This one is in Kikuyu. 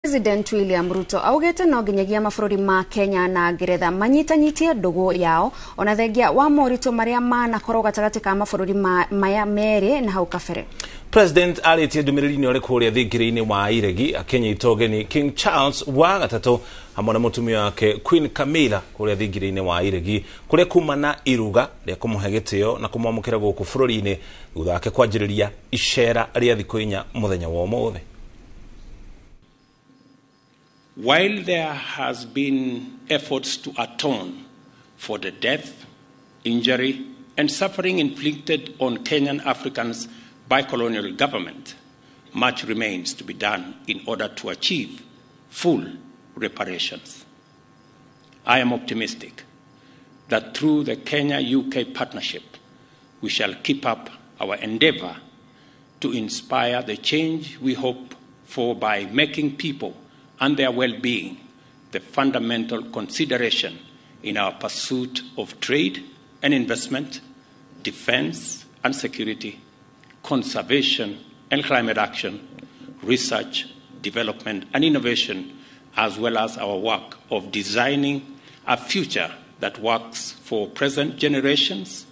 President William Ruto augite no nginyagia mabũrũri ma Kenya na Ngeretha manyitanyitie ndũgũ yao ona thengia wa moritũ marĩa manakorwo gatagatĩ ka mabũrũri maya merĩ na hau kabere. President arĩtie ndũmĩrĩri-inĩ ũrĩ kũrĩa thingira-inĩ wa Iregi akĩnyita ũgeni King Charles wa gatatũ hamwe na mũtumia wake Queen Camilla kũrĩa thingira-inĩ wa Iregi kũrĩa kuma na iruga rĩa kũmũhe gĩtĩo na kũmwamũkĩra gũkũ bũrũri-inĩ thutha wake kwanjĩrĩria icera rĩa thikũ inya mũthenya wa ũmũthĩ. While there has been efforts to atone for the death, injury, and suffering inflicted on Kenyan Africans by colonial government, much remains to be done in order to achieve full reparations. I am optimistic that through the Kenya-UK partnership, we shall keep up our endeavor to inspire the change we hope for by making people and their well-being the fundamental consideration in our pursuit of trade and investment, defense and security, conservation and climate action, research, development and innovation, as well as our work of designing a future that works for present generations